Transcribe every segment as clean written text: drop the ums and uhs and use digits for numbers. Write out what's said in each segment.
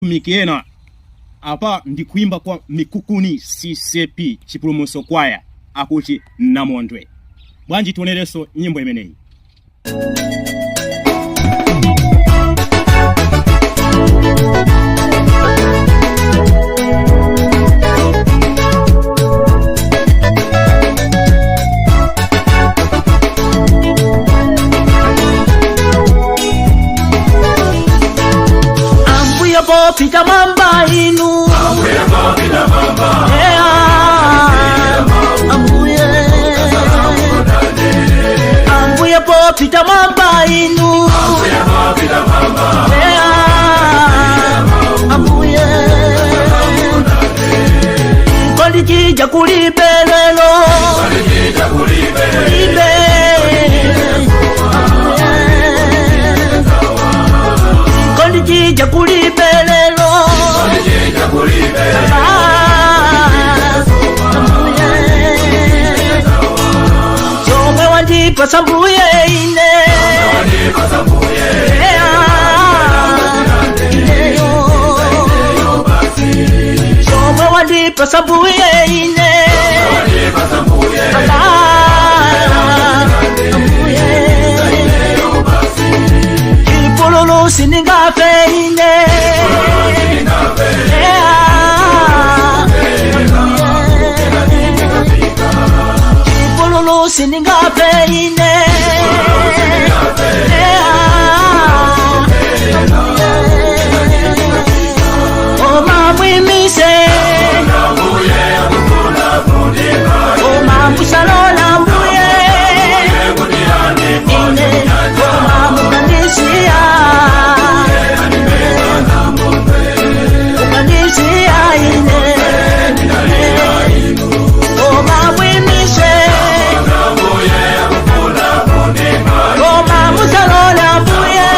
Atumiki ena apa ndi kuimba kwa Mikukuni CCAP Chipulumutso Kwaya akuti Namondwe. Bwanji tionerenso nyimbo imeneyi. Ambuye popita mwamba inu Yeah. Ambuye Ambuye popita mwamba inu Yeah. Ambuye Chikondi chija kulibe lelo kulibe Chikondi chija kulibe lelo Ah, Ambuye Zomwe wandipatsa mbuye ine Yeah, ineyo Zomwe wandipatsa mbuye ine Ah, Ambuye Chipululu sindingafe ine Yeah, Chipululu sindingafe ine Yeah, Koma mwimise Koma musalola mbuye Ine koma mukandisiya Mukandisiya ine Koma mwimise Koma musalola mbuye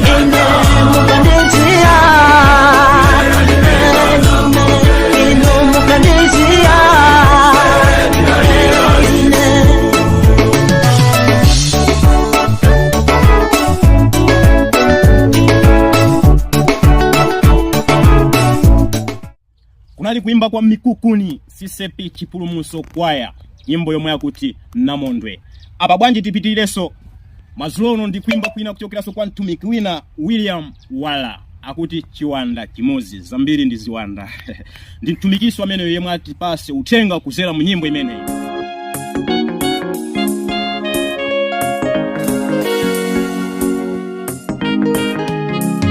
Ine mukandisiya Inu mukandisiya Ine Kunali kuimba kwa Mikukuni CCAP Chipulumutso Kwaya, nyimbo yomwe yakuti Namondwe. Apa bwanji tipitirirenso madzulo uno ndi kuimba kwina kuchokeranso kwa mtumiki wina William Wala akuti chiwanda chimodzi, zambiri ndi ziwanda. Ndi mtumikinso ameneyo yemwe atipase uthenga kuzera mu nyimbo imeneyi.